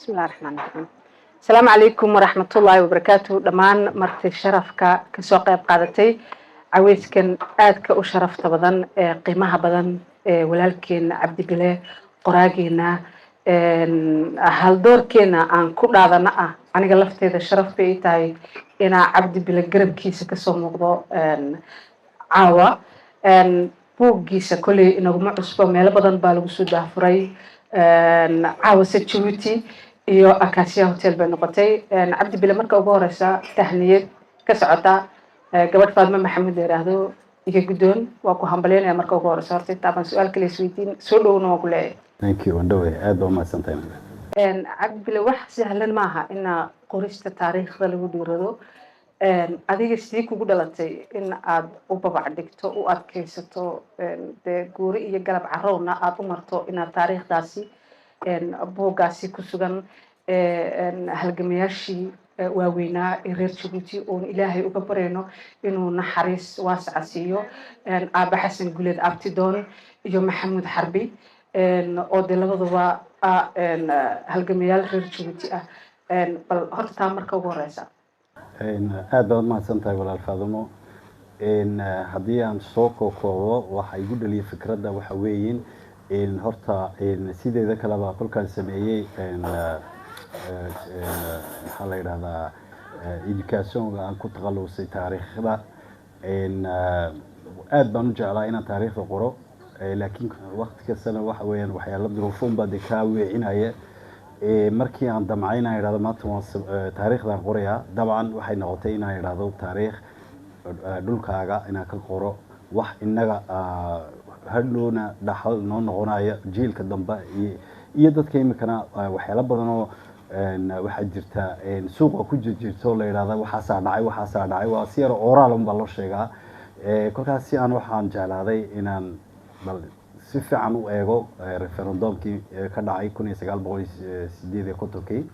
Bismillahi raxmaan raxiim. Asalaamu calaykum waraxmatullaahi wabarakaatu. Dhammaan marti sharafka kasoo qayb qaadatay caweyskan aadka u sharafta badan ee qiimaha badan ee walaalkeena Cabdibile, qoraageena, haldoorkeena aan ku dhaadana ah, aniga lafteeda sharaf bay ii tahay inaa Cabdibile garabkiisa kasoo muuqdo caawa. Buuggiisa kolley inaguma cusbo, meelo badan baa lagu soo daafuray. Caawa se Jabuuti iyo Acacia Hotel bay noqotay. Cabdibile, marka ugu horeysa tahniyad ka socota gabadh Faadmo Maxamed la yiraahdo iga guddoon. Waa ku hambalyeynaya marka ugu horeysa. Horta intaa baan su-aal kale isweydiin, soo dhowna waan ku leeyahay. Thank you, wandhawe, aad baa umahadsantahay. Cabdibile, wax sahlan maaha ina qorista taariikhda lagu dhiirado. Adiga sidii kugu dhalatay in aad u babac dhigto, u adkaysato, dee guuri iyo galab carowna aada u marto inaad taariikhdaasi buuggaasi ku sugan halgamayaashii waaweynaa ee reer Jabuuti, oon Ilaahay uga baryayno inuu naxariis waasaca siiyo, Aaba Xasan Guleed Abtidoon iyo Maxamuud Xarbi, oo dee labaduba halgamayaal reer Jabuuti ah? Bal horta taa marka ugu horeysa. Aad baad umahadsan tahay, walaal Faadumo. Haddii aan soo kookoobo, waxa igu dhaliyay fikradda waxa weeyin, horta sideeda kaleba kolkaan sameeyey, maxaa la yidhahdaa, educationga aan ku takhalusay taariikhda, aad baan u jeclaa inaan taariikhda qoro, laakiin waqti kastana waxa weeyaan waxyaala duruufuun baa dee kaa weecinaya. Markii aan damcay inaan idhahdo maanta waan taariikhdan qorayaa, dabcan waxay noqotay inaan idhahdo taariikh dhulkaaga inaan ka qoro, wax innaga hadhowna dhaxal noo noqonaya jiilka dambe iyo dadka imikana. Waxyaalo badan oo waxaa jirta suuqa ku jirjirto la yidhahda waxaasaa dhacay, waxaasaa dhacay, waa si yar oral un baa loo sheegaa. Kolkaas si aan waxaan jeclaaday inaan bal si fiican u eego referendumkii ka dhacay 1958-kii,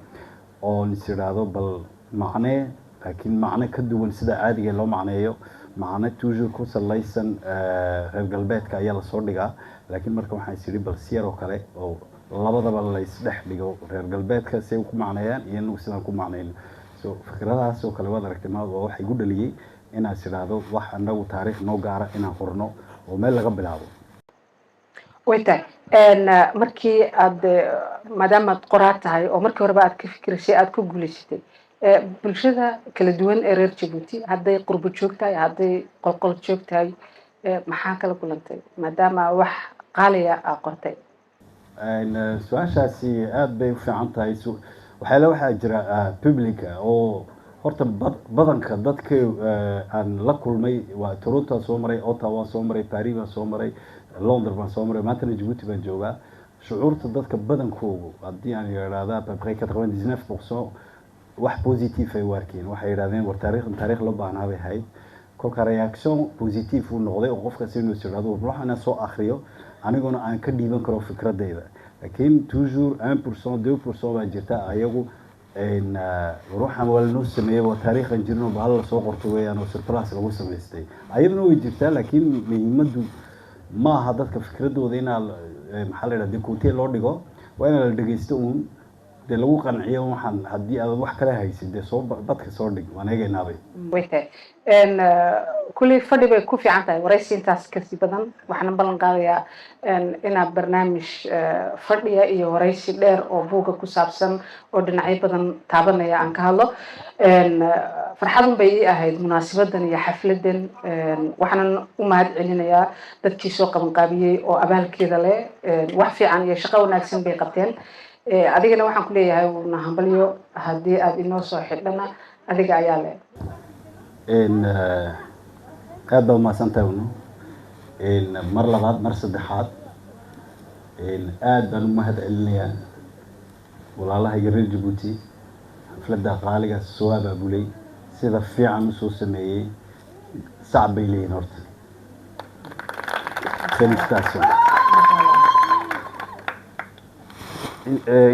oon is idhaahdo bal macnee, laakiin macno ka duwan sida caadiga loo macneeyo. Macno toujours ku salaysan reer galbeedka ayaa lasoo dhigaa, laakiin marka waxaan is idhi bal si yar oo kale oo labadaba la isdhex dhigo, reer galbeedka say ku macneeyaan iyo inagu sidaan ku macneyno. So fikradahaas oo kale waad aragtay ma waa waxa igu dhaliyey inaan is idhaahdo wax anagu taariikh noo gaara inaan qorno oo meel laga bilaabo. Way tahay. Markii aad, maadaama aad qoraa tahay oo markii horeba aad ka fikirisay, aad ku guulaysatay, bulshada kala duwan ee reer Jabuuti, hadday qurbo joog tahay, hadday qolqol joog tahay, maxaa kala kulantay maadaama wax qaaliya aa qortay? Su-aashaasi aada bay u fiican tahay. Waxyaala waxaa jira public oo horta badanka dadka aan la kulmay waa Toronto soo maray, Ottawa soo maray, Paris baan soo maray, London baan soo maray, maantana Djibouti baan joogaa. Shucuurta dadka badankoogu, haddii aan yidhahda à peu près 99%, wax positif ay u arkeen. Waxay yidhahdeen war taariikhdan taariikh loo baahnaa bay ahayd. Kolka reaction positif uu noqday oo qofkaas inuu is yidhahdo war waxaan soo akriyo, aniguna aan ka dhiiban karo fikradeyda. Laakiin toujours 1%, 2% baa jirta ayagu ruuxan waa lanoo sameeyey, waa taariikhan jirin oo bahal lasoo qorto weeyaan oo surprise lagu samaystay, ayaduna way jirtaa. Laakiin muhiimaddu ma aha dadka fikradooda inaa maxaa la yidhahda decote loo dhigo, waa inaa la dhegeysto uun, dee lagu qanciyo. Waxaan haddii aad wax kale haysid, dee soo badka soo dhig, waan eegaynaabay. Way tahay. Kulley fadhi bay ku fiican tahay waraysi intaas kasi badan. Waxaana ballan qaadayaa inaa barnaamij fadhiya iyo waraysi dheer oo buugga ku saabsan oo dhinacyo badan taabanaya aan ka hadlo. Farxadun bay ii ahayd munaasibadan iyo xafladan. Waxaanan u mahad celinayaa dadkii soo qabanqaabiyey oo abaalkeeda leh. Wax fiican iyo shaqo wanaagsan bay qabteen. Adigana waxaan ku leeyahay na hambalyo. Haddii aad inoo soo xidhana, adiga ayaa leh. Aad baa umahadsantahay uno. Mar labaad, mar saddexaad, aad baan u mahad celinayaa walaalahayga reer Jabuuti, xafladda qaaliga soo abaabulay, sida fiican usoo sameeyey. Sac bay leeyihin horta, felicitation.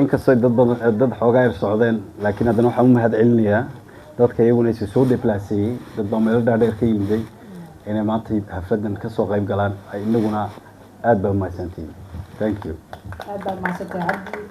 Inkastoo dad badan, dad xoogaa yar socdeen, laakiin haddana waxaan u mahad celinayaa dadka iyaguna isa soo deplaaseeyey. Dad baa meelo dhaadheer ka yimiday inay maanta xafladan kasoo qayb galaan. Inaguna aad baa umahadsantihiin. Thank you. Aad baa mahadsantahay, Cabdi.